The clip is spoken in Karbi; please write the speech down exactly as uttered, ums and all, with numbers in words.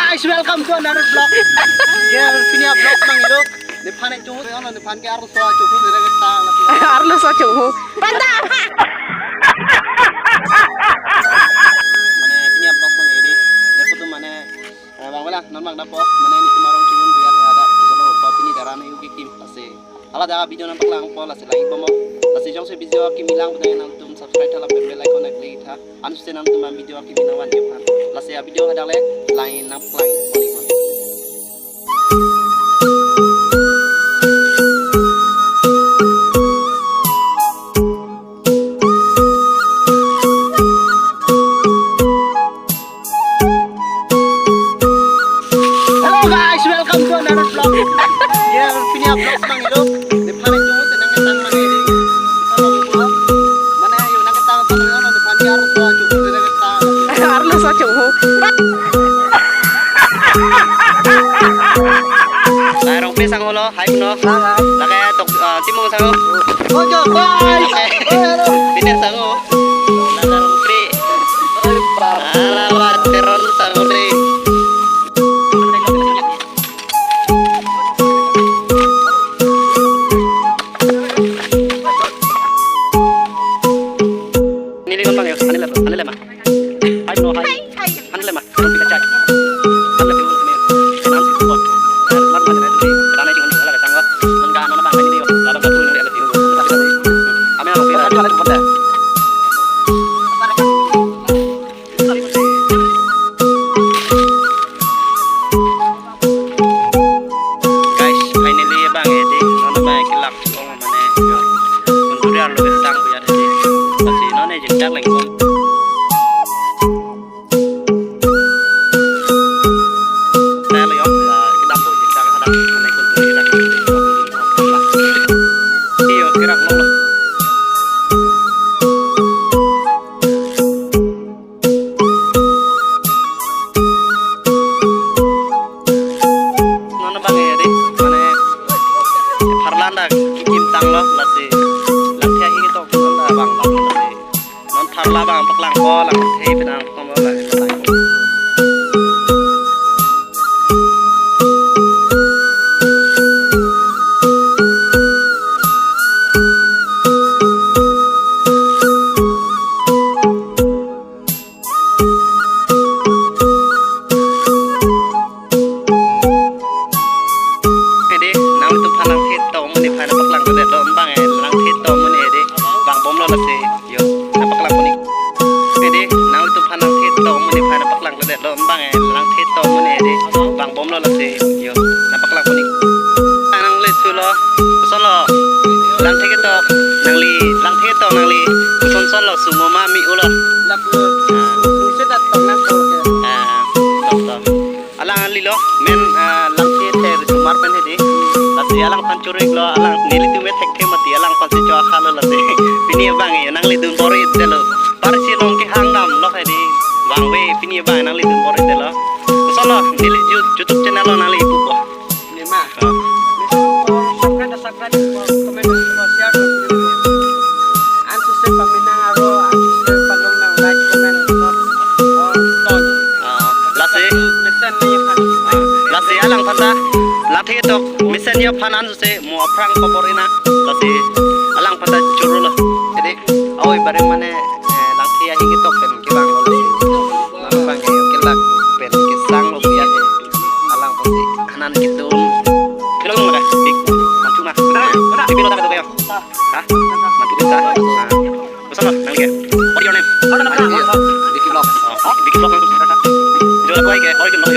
Guys, welcome to another vlog. Yeah, pini a-vlog abang ilo. Nephan chunghu, ano nephan ke arloso chunghu, dia kata lagi. Arloso chunghu. Panta. Mane pini a-vlog abang iri. Dia putu mane, eh, bang wala, non bang dapo. Mane nelitum arong chunun biar ada. Solo pa pini dara ne yuki kim lasi. Hala da video nangpaklangpo lasi langji bomlo. Lasi jongsi video akimi lang putang nangtum subscribe tha lapen bell icon na click tha. Ansi nangtum video akimi nangvan aphan. Lasi a-video hadak le langji nangpaklang. Hello guys, welcome to another vlog. Yeah, pini a-vlog abang ilo. Nephan chunghu, tenang ketang mane di. Mane yo nang ketang, mane yo nephan ke arloso chunghu, tenang ketang. Arloso chunghu. Lai Rongpi sangho lo, hai puno. Hai, hai. Lake tok, ah, Timung sangho. Ojo, bye. Lake. Bye, hello. Peter sangho. Lake Rongpi. Ala, ala, Teron sangho de. Neli kon bang ya, anile, anile ma. Hai no, hai. Hai, hai. Anile ma, kon pika chai. Anile pika ni. Nam si kon. Mar mar ni tu. Rana jingan ni ala sang. Nang ga non bang ni yo. Labang ka tu ni ala tu. Kami orang pika. Hai, hai. Guys, finally abang edi, non abang kelak kong mane, yo. Kunturi arlo ketang kuyat edi. Lasi non e jingdak lengkong. Saya lo yo, ya, kedam bo jingdak hadak, mane kunturi rak. Iyo, kerak lo. Non abang edi, mane, pharla dak kekim tanglo, lasi, langthe ahi ketok non dak bang bang lasi. Non pharla bang paklangpo, langthe penang komo lasi paklangpo. Edi, nanglitum aphan langthe tok amonit aphan paklangkledetlo, bang e langthe tok amonit edi, vangbomlo lasi, yo, nangpaklangpo ni. Edi, nanglitum aphan langthe tok amonit aphan paklangkledetlo, bang e langthe tok amonit edi, vangbomlo lasi, yo, nangpaklangpo ni. Nangli sulo, kosonlo, langthe ketok, nangli, langthe ketok nangli, kosonson lo, sumo ma mi-ulo. Lapu, sungse dat tong nang tong ke. Ah, tok tok. Alang alilo, men, ah, langthe the risomar pen hedi. Lasi alangphan choriklo, alang nelitum me thekthe mati, alangphan si cho akhalo lasi. Pini abang e, nangli dun bor-idetlo. Parsi along kehang damlo hedi. Vangve, pini abang nangli dun bor-idetlo. Kosonlo, neli You-, YouTube channel lo nangli ipupo. Nema. Ah. Miso ko subscribe, subscribe, ko comment, ko share, ko. Ansose pamenang aro, ansose palong nang like, comment, ko, ko, ton. Ah, lasi. Mesen ni kan. Ah, lasi alangphan ta. Langthe ketok, mesen ni aphan ansose mo aphrang khobor ina. Lasi alangphan ta chorolo. Jadi, oi, bareng mane, eh, langthe ahi ketok pen kevanglo lasi. Mane bang ke kelak pen kesanglo biar he. Alangphan si hanan ketum. Pilo mo da? Big. Mantu ma. Di pilo da kayo? Ha? Mantu kita. Nah. Kosonlo nangli ke? What your name? Vicky Vlog. Oh, Vicky Vlog nang. Jo la koi ke, oi ke lo.